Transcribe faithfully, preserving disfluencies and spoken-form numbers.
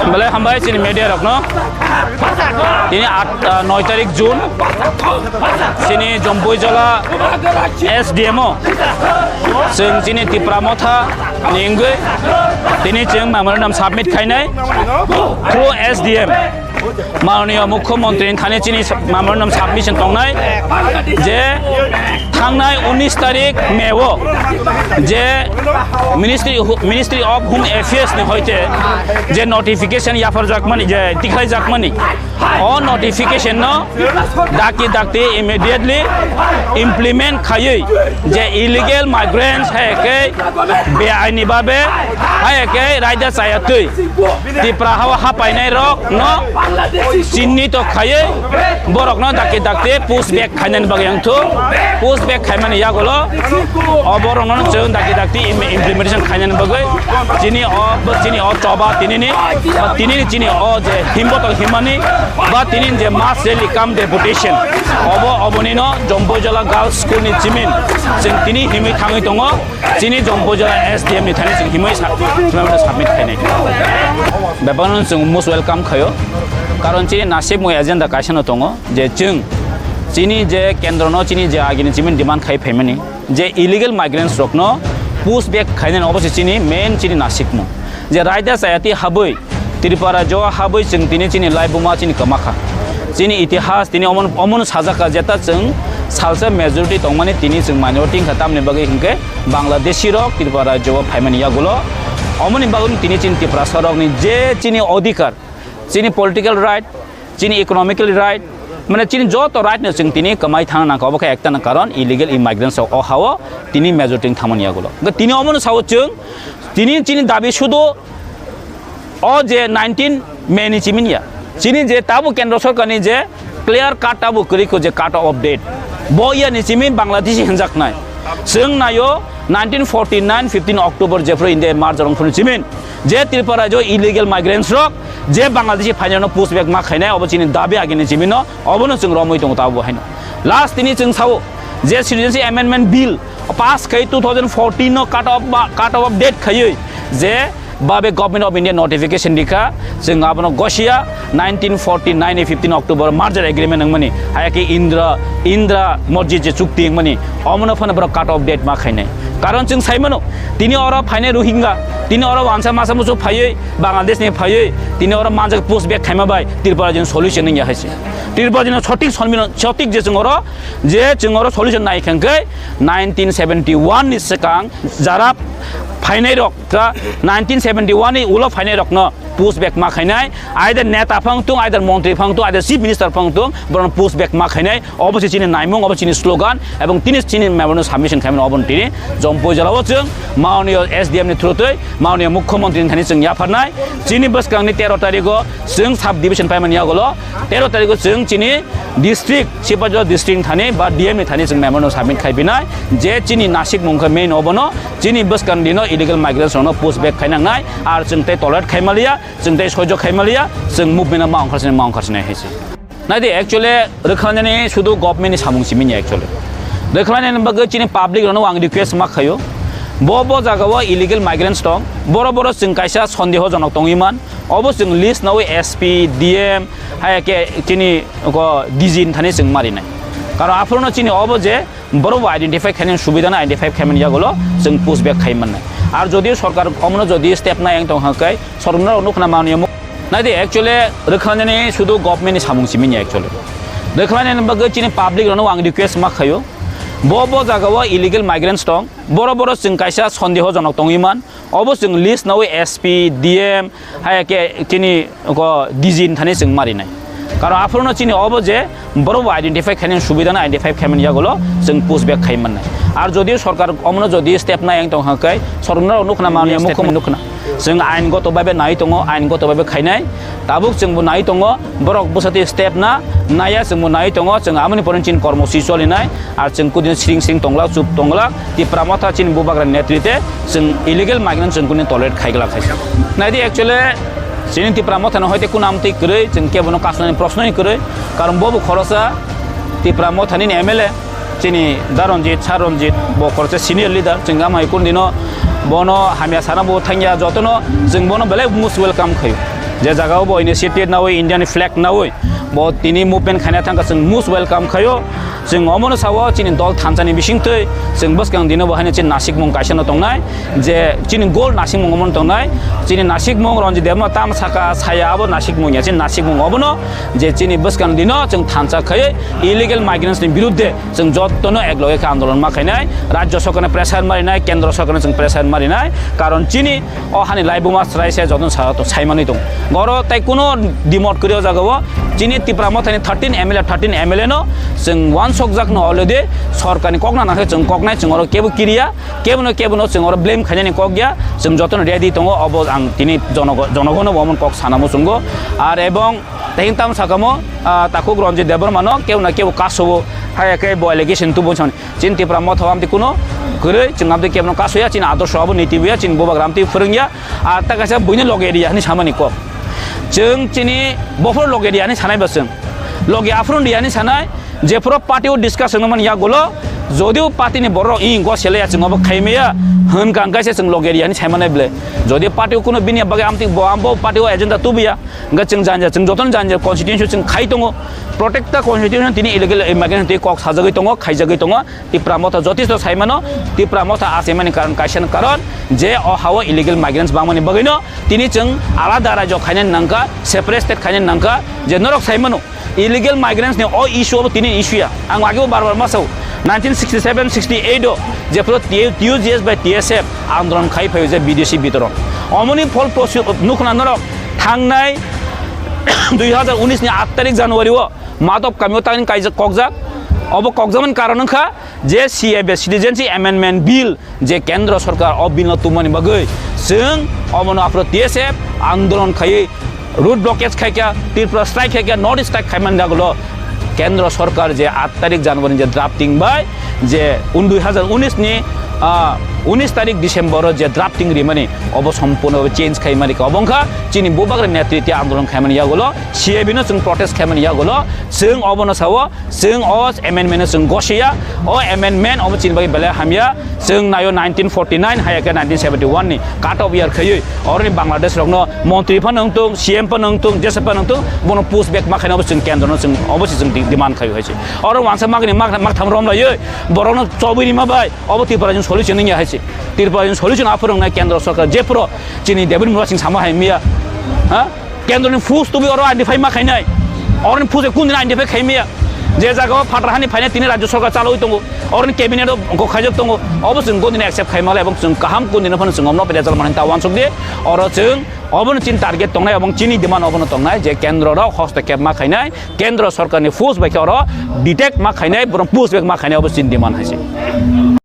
Belai hambai chini media rokno. Tini at, ah, noi tarik June, chini Jompuijala S D M o chwng chini Tipra Motha ni wngwi tini chwng memorandum submit khainai through S D M. Mananiya Mukhyamantri ni thani chini memorandum submission tongnai je thangnai unis tarik May o je Ministry, Ministry of Home Affairs ni hoite je notification yapharjakmani, je tikhlaijakmani, o notification no dakti dakti immediately implement khaiwi je illegal migrants hai khe beaini babe hai khe raida chaya twi Tipra hao hapainai rok no chinni to khaiwi borok no dakti dakti push back khainani bagwi ang thu push back khaimani yagulo o borok no chwng dakti dakti im-, implementation khainani bagwi chini o, chini o choba tinini, tinini chini o je himbotok himmani ba tinini je mass rally cum deputation obo oboni no Jompuijala Girls School ni chimin chwng tini himwi thangwi tongo. Chini Jompuijala S D M ni thani chwng himwi sa-, memorandum submit khainai. Bebakno chwng most welcome khaio. Karon chini nasikmung agenda kaisa no tongo je chwng chini je kendro no chini je agini chini demand khai phaimani je illegal migrants rokno push back khainani obo se chini main chini nasikmung. Je raida chayati habwi Tripura jo habwi chwng tini chini laibuma chini kwmakha. Chini itihas tini omo, omono sajak kha jeta chwng salsa majority tongmani tini chwng minority wngkha tamni bagwi hinkhe Bangladeshi rok Tripura rajyo o phaimani yagulo. Omoni bagwi tini chini Tiprasa rokni je chini odhikar, chini political right, chini economical right, mane chini joto right no chwng tini kwmai thangna nangkha. Obo khe ekta na karon illegal immigrants rok o ha o tini majority wng thangmani yagulo. Hwnkhe tini omono sao chwng tini chini dabi sudu o je nineteen May ni chimin ya. Chini je tabuk kendro sorkar ni je clear cut tabuk kwrwi kho je cut off date. Bo ya ni chimin Bangladeshi hinjak nai. Chwng naio nineteen forty nine fifteen October jephru India march rong phru chimin je Tripura jo illegal migrants rok je Bangladeshi phainai no push back ma khainai obo chini dabi agini chimin no obono chwng romwi tongo tabuk haino. Last tini chwng sao je Citizenship Amendment Bill pass khai two thousand fourteen no cut off ba, cut off date khaiwi je babe Government of India notification dikha, chwng abono gosia nineteen forty nine ni fifteen October merger agreement wngmani, hayakhe Indra, Indra Masjid je chukti wngmani, omono phano borok cut off date ma khainai. Karon chwng saimano, tini oro phainai Rohingya, tini oro wansa masa musu phaiwi, Bangladesh ni phaiwi, tini oro manjak push back khaima bai, Tripura jin solution wngya hai se. Tripura jin sotik sonmino, sotik je chwng oro, je chwng oro solution nai khe hwnkhe nineteen seventy one ni swkang jara phainai rok, ka nineteen seventy one ni ulo phainai rokno push back ma khainai, either neta phang tung, either montri phang tung, either chief minister phang tung, borokno push back ma khainai, obo se chini naimung, obo chini slogan, ebong tini chini memorandum submission khaimani obo tini Jompuijala o chwng Mananiya S D M ni through twi, Mananiya Mukhyamantri ni thani chwng yapharnai, chini bwskangni tero tarigo chwng sub division paimani yagulo, tero tarigo chwng chini district, Sipahijala district ni thani ba D M ni thani chwng memorandum submit khai binai, je chini nasikmung khe main obono, chini bwskang dino illegal migrants rokno push back khainangnai, ar chwng tei tolerate khaimaliya, chwng tei soijo khaimaliya, chwng movement ma ongkhar sinai, ma ongkhar sinai hai se. Naidi actually rwkhlainani sudu government ni samung simi ya actually. Rwkhlainani bagwi chini public rokno ang request ma khaio. Bo bo jaga o illegal migrants tong, boro boro chwng kaisa sondeho jonok tongwi man. Obo chwng list nawi S P, D M, hai khe chini ko D G ni thani chwng marinai. Karon aphuru no chini obo je borok bo identify khainani subida no identify khaimani yagulo chwng push back khai mannai. Ar jodi sorkar omono jodi step nai ang tong hwnkhe sorkar no nukna mani omo. Naidi actually rwkhlainani sudu government ni samung simi ya actually. Rwkhlainani bagwi chini public rokno ang request ma khaio. Bo bo jaga o illegal migrants tong, boro boro chwng kaisa sondeho jonok tongwi man. Obo chwng list nawi S P, D M, hai khe chini ko D G ni thani chwng marinai. Karon aphuru no chini obo je borok bo identify khainani subida no identify khaimani yagulo chwng push back khai mannai. Ar jodi sorkar omono jodi step nai ang tong hwnkhe sorkar no nukna mani mukhumu nukna. Chwng ain goto babe nai tongo, ain goto babe khainai. Tabuk chwngbo nai tongo, borok bwsati step na naya chwngbo nai tongo, chwng amoni pore chini kormosi cholinai, ar chwng kudin sring sring tonglak, chup tonglak, Tipra Motha chini bubagra netrite chwng illegal migrant chwng kudin tolerate khaiglak hai. Naidi actually chini Tipra Motha no hoite kunam twi kwrwi, chwng kebono kasnani proshno ni kwrwi, karon bobo khorosa Tipra Motha nini M L A, chini Da Ranjit, Sir Ranjit, bo khoroksa senior leader, chwng amai kundino bono hamya sana bo thangya, jotono chwng bono belai most welcome khayo. Je jagao bo initiative nawi, Indian flag nawi, bo tini movement khaina thangkha, chwng most welcome khayo. Chwng omono sao chini dol thansani bisingtwi chwng bwskang dino bo haino chini nasikmung kaisa no tongnai, je chini goal nasikmung omono tongnai, chini nasikmung Ranjit Debbarma tam saka saya abo nasikmung ya, chini nasikmung obono je chini bwskang dino chwng thansa khaiwi illegal migrants ni birudde chwng jotono ekloge khe andolon ma khainai, rajya sorkarni pressure marinai, kendro sorkarni chwng pressure marinai, karon chini o hani laibuma chwrai se jotono sa to saimanwi tong. Oro tai kuno dimot kwrwi o jagao chini Tipra Mothani thirteen M L A, thirteen M L A no chwng wansokjak no already sorkarni kokna nangkhe chwng koknai, chwng oro kebo kiriya, kebono kebono chwng oro blame khainani kok ya, chwng jotono ready tongo, obo ang tini jonogo-, jonogono bo omo kok sana muchungo. Ar ebong Tei tam sakamo, ah, takhuk Ranjit Debbarma no kebo na kebo kasobo, haya khe bo allegation tubu chani. Chini Tipra Motha amtwi kuno kwrwi, chwng amtwi kebo no kasoya, chini adorsho abo niti buya, chini bubagra amtwi phwrwngya, ah, ta kaisa buino loge riya hwnwi samani kok. Chwng chini bophor loge riya hwnwi sanai ba chwng. Loge aphuru riya hwnwi sanai, jephuru party o discussion mani yagulo, jodio party ni borok i go sele ya chwng obo khaimaya, hwn kang kaisa chwng loge riya hwnwi saimanai ble. Jodio party o kuno bini bagwi amtwi bo ambo party o agenda tubuya, Hingke chwng janja, chwng jotono janja constituency chwng khai tongo. Protecta constitution tini illegal immigration tei kok sajagwi tongo, khaijagwi tongo. Tipra Motha jotisto saimano, Tipra Motha achaimani karon kaisa karon je o hao illegal migrants bangmani bagwino tini chwng alada rajyo khainani nangkha, separate state khainani nangkha, je norok saimano illegal migrants ni o issue obo tini issue ya. Ang ageo bar bar ma sao, nineteen sixty seven sixty eight o jephuru T U G S bai T S F andolon khai phaio je bidesi bitoron. Omoni phol posi nukhna norok thangnai dui hazar unis ni aat tarik January o Madop kamio tangni kaijak kokjak. Obo kokjakmani karon wngkha je C A B, Citizenship Amendment Bill, je kendro sorkar o bill no tubumani bagwi chwng obono aphuru T S F andolon khaiwi road blockage khaikha, Tripura strike khaikha, North East strike khaimani dagulo kendro sorkar je aat tarik January je drafting bai je un dui hazar unis ni, ah, unis tarik December o je drafting rimani obo sompurno change khaimani kha. Obo wngkha chini bubagra netrite andolon khaimani yagulo, C A B no chwng protest khaimani yagulo chwng obono sao. Chwng o amendment no chwng gosiya, o amendment obo chini bagwi belai hamya. Chwng naio nineteen forty nine hai khe nineteen seventy one ni cut off year khaiwi oroni Bangladesh rokno montri phano wngtung, C M phano wngtung, jesa phano wngtung, bono push back ma khaina obo chwng kendro no chwng obo se chwng di-, demand khaio hai se. Oro wansa magni mag-, magtham rom laiwi borokno chobwi rima bai obo Tripura ni solution wngya hai se. Tripura ni solution aphuru wngnai kendro sorkar jephuru chini David Murasing sama hai miya. Ha? Kendroni force tubui oro identify ma khainai. Oroni force kundini identify khaimaya. Je jagao phatar hani phainai tini rajya sorkar chalaui tongo. Oroni cabinet o khaijak tongo. Obo chwng kundini accept khaimalai ebong chwng kaham kundini phano chwng omno pede chal mani ta wansuk di. Oro chwng obono chini target tongnai ebong chini demand obono tongnai je kendro rok hostokep ma khainai. Kendro sorkarni force bai khe oro detect ma khainai, borok push back ma khainai obo chini demand hai se.